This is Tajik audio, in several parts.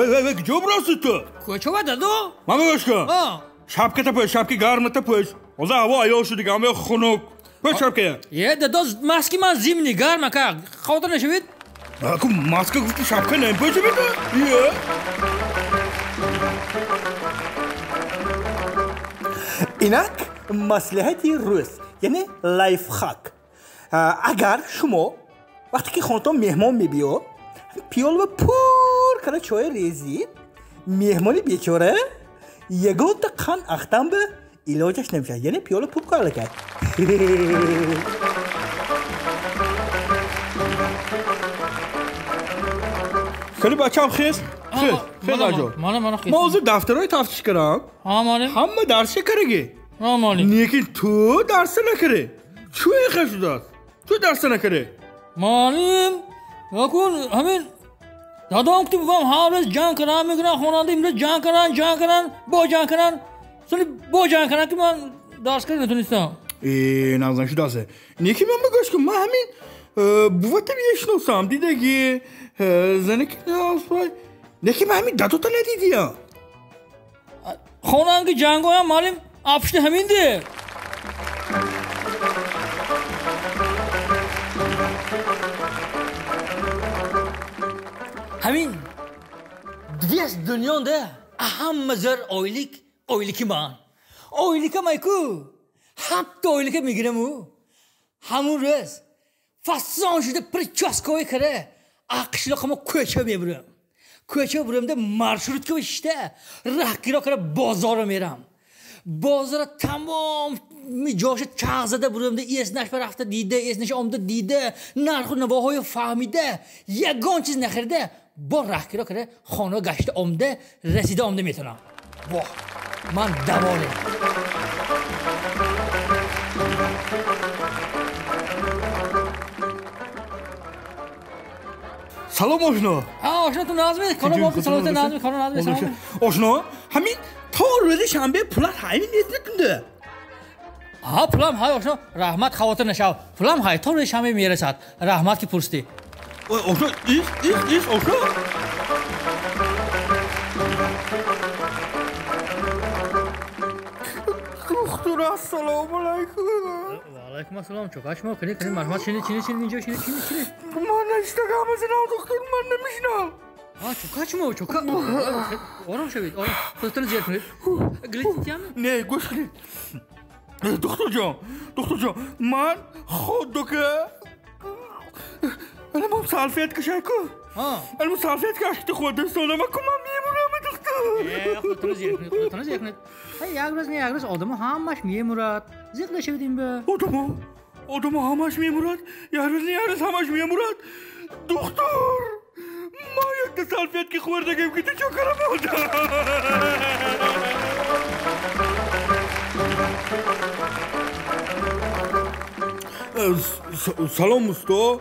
Вай, вай, вай, куҷо бурасти ту? Кӯча дадо. Ман гӯш кун. Шапката пӯш, шапки гармата пӯш. Ҳозир ҳаво аёл шуд дига, ҳама хунук. Пӯш шапкая. Е, дадо, маски ман зимний, гарм ака. Хавотир нашавед. Аку маска гуфти шапка намепӯшӣ ту? Е. Инак маслиҳати рӯз, яъне лайфхак. Агар шумо вақте ки хонатон меҳмон мебиёд, пиёлба пур карда чой резид, меҳмони бечора ягонта қанд ахтан ба илоҷаш намешавад, яъне пиёла пур карда кард. Хеле бачам хез, хез, хез аҷо. Мана, мана хез. Ман ҳозир дафтарҳои тафтиш кардам. Ҳа, малим. Ҳама дарсша кардаги. Ҳа, малим. Лекин ту дарса накарди. Чӯ ин шудааст? Ту дарса накарди? Малим, якун ҳамин дадом ки бувам ҳар рӯз ҷанг кардан мекунан, хонанда имрӯз ҷанг кардан, ҷанг кардан, бо ҷанг кардан, соли бо ҷанг кардан ки ман дарс карда натунистам. Э, нағзан шудааст. Лекин ман бигӯш кун, ман ҳамин бувата мешиносам, дидаги, занаки наспай. Лекин ман ҳамин дадота надидиям. Хонанги ҷангоям малим апшти ҳаминде. Ҳамин вес дунёнда ҳама зар ойлик, ойлики ман. Ойликам айку, ҳафта ойлика мегираму. Ҳамун рӯз фасон шуда прическаҳое кара, қишлоқама кӯча мебурам. Кӯча бурамда маршрутка шишта, раҳгиро кара бозорро мерам. Бозора тамоми ҷоша чағ зада бурамда, эснашба рафта дида, эснаша омда дида, нарху навоҳоё фаҳмида, ягон чиз нахарида, бо раҳгиро кара хона гашта омда, расида омда метавонам. Воҳ, ман даволем. Салом, ошно. Ҳа, ошно, ту назми? Кора бо саломат назми, кора назми, салом. Ошно, ҳамин то рӯзи шанбе пулат ҳамин нестунда. Ҳа, пулам ҳай, ошно, раҳмат, хавотир нашав. Пулам ҳай, то рӯзи шанбе мерасад. Раҳмат ки пурсидӣ. Ошно, ис, ис, ис, ошно. Духтур, ассалому алайкум. Ва алайкум ассалом. Чока шумо, кунед, кунед, марҳамат, шинед, шинед, шинед, инҷо шинед, шинед, шинед. Ман наштагам, зинам, духтур, ман намешинам. А, чока шумо, чока. Ором шавед, ором. Худатонро зиёд кунед. Глититям? Не, гӯш кунед. Духтурҷон, духтурҷон, ман худдука Ана ман салфетка шайку. Ана ман салфетка ашти худастонам, ку ман мемурам, духтур. Э, худатонро зиёд кунед, худатонро зиёд кунед. Ҳай, як рӯз не, як рӯз одамо ҳамаш мемурад. Зиқ нашавед ин ба. Одамо, одамо ҳамаш мемурад. Як рӯз не, як рӯз ҳамаш мемурад. Духтур, ман якта салфетки хӯрдагим ки ту чо карам одам. Салом, усто.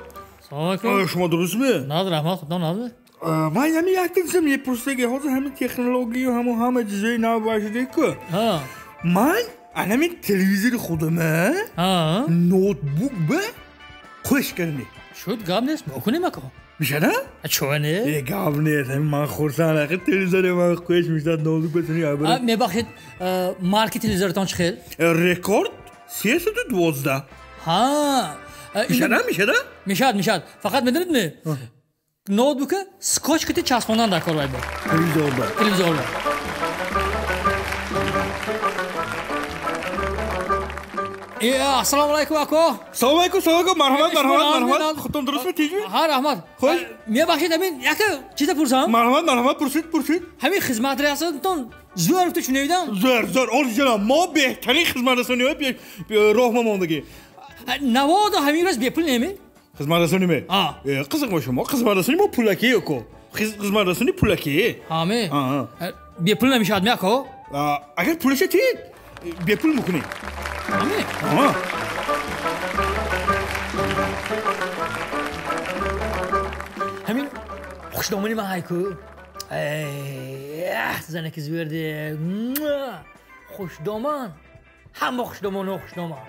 Салом алайкум. Шумо дурустми? Наз, раҳмат, худо назми. Ман ҳамин якта чиза мепурсидаги, ҳозир ҳамин технологию ҳамо ҳама чизои нав бошидаку. Ман анамин телевизори худама ноутбук ба қӯш кардем. Шуд, гап нест, мекунем ако. Мешада? Чо не? Э, гап нест, ҳамин ман хурсанд, охир телевизори ман қӯш мешад, ноутбук ба сини абра. Мебахшед, марки телевизоритон чӣ хел? Рекорд 312. Ҳа. Мешада, мешада? Мешад, мешад. Фақат медонед ме? Ноутбука скотч кити часпондан дар кор бояд. Телевизорба. Телевизорба. Э, ассалому алайкум, ако. Салом алайкум, салом алайкум, марҳамат, марҳамат, марҳамат. Худтон дурустми, тинчми? Ҳа, раҳмат. Хуш? Мебахшед, ҳамин яка чиза пурсам? Марҳамат, марҳамат, пурсид, пурсид. Ҳамин хизматрасонтон зӯр гуфта шунавидам? Зӯр, зӯр, олиҷаноб, мо беҳтарин хизматрасониҳои роҳ мондагӣ. Наводу ҳамин рӯз бепул неме? Хизматрасонӣ ме? Қизиқ бо шумо, хизматрасонӣ мо пулакӣ ако. Хизматрасонӣ пулакӣ. Ҳаме? Бепул намешавад ме ако? Агар пулаша тиҳед, бепул мекунем. Ҳаме? Ҳамин хушномани ман ҳайку. Занаки зверде. Хушдоман. Ҳама хушдомоно хушдоман.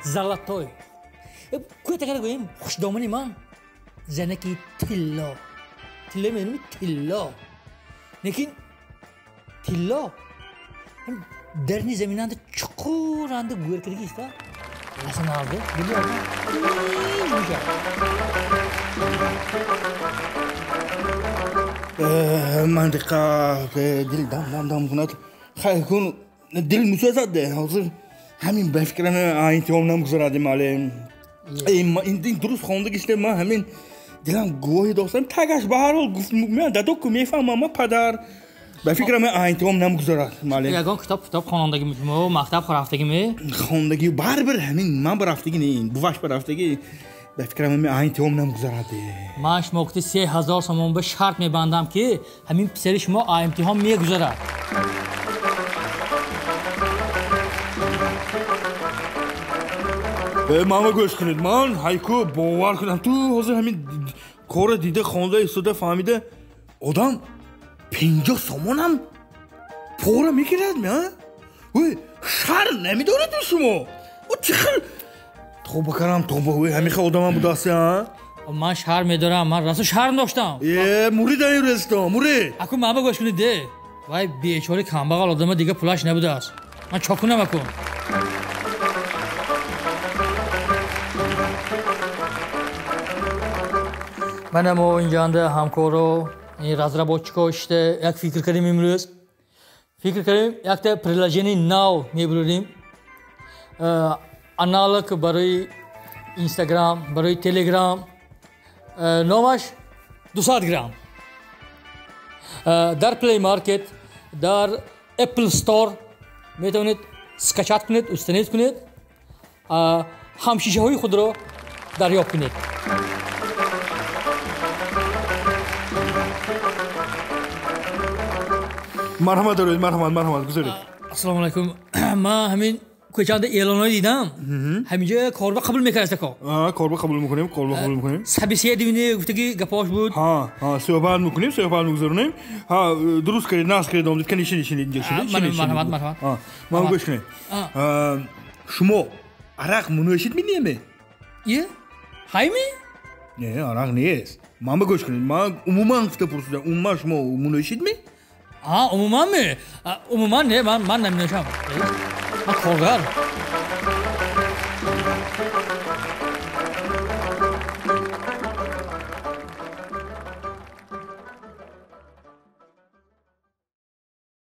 Золотой. Кӯтагара гӯем, хушдомани ман занаки тилло. Тилло медонӣ, тилло. Лекин тилло дарни заминанда чуқур анда гӯр киргиста. Асаналdi. Ман диққат, дил дам дам дам кунад. Хай кун дил мусазад. Ҳозир ҳамин ба фикрам имтиҳон намгузарад маълим. Ин дуруст хондагиште ман ҳамин дилам гувоҳӣ достам. Тагаш ба ҳар ҳол гуфт ман дадо ку мефаҳмам ман падар. Ба фикрам имтиҳон намгузарад маълим. Ягон китоб хондагӣ шумо мактаб рафтагӣ? Хондагӣ барбир ҳамин ман ба рафтагӣ не, буваш ба рафтагӣ. Ба фикрам ҳамин имтиҳон намгузарад. Ман шумо гуфти 3000 сомон ба шарт мебандам ки ҳамин писари шумо имтиҳон мегузарад. Мама гӯш кунед, ман ҳайку бовар кунам. Ту ҳозир ҳамин кора дида, хонда, истода, фаҳмида одам 50 сомонам пора мегирад, а? Ой, шарм намедоред шумо? О чӣ хел тоба карам, тоба, ой, ҳамин хел одамам будаст, а? Ман шарм медорам, ман расо шарм доштам. Э, мурид ин ресто, мурид. Аку мама гӯш кунед, де. Вай бечора камбағал одама дига пулаш набудааст. Ман чо кунам аку? Мана мо инҷанда ҳамкоро, ин разработчико ишта як фикр кардем имрӯз. Фикр кардем якта приложение нав мебурем. Аналог барои Инстаграм, барои Телеграм. Номаш 200 грамм. Дар Play Market, дар Apple Store метавонед скачать кунед, установить кунед, ҳамшишаҳои худро дарёфт кунед. Марҳамат доред, марҳамат, марҳамат, гузоред. Ассалому алайкум. Ман ҳамин кӯчанда эълонҳо дидам. Ҳаминҷо корба қабул мекард ака. Корба қабул мекунем, корба қабул мекунем. Собеседование гуфтаги гапош буд. Ҳа, ҳа, суҳбат мекунем, суҳбат мегузаронем. Ҳа, дуруст кардед, насб кардед, омдед. Кани шини, шини, инҷо шини, шини. Марҳамат, марҳамат. Ҳа, ман гӯш кунед. Шумо арақ мунӯшид менеме? Е? Ҳайми? Не, арақ нест. Ман ба гӯш кунед. Ман умуман гуфта пурсидам. Умуман шумо мунӯшид ме? Умуман ме? Умуман не, ман наменӯшам. Ман коргар.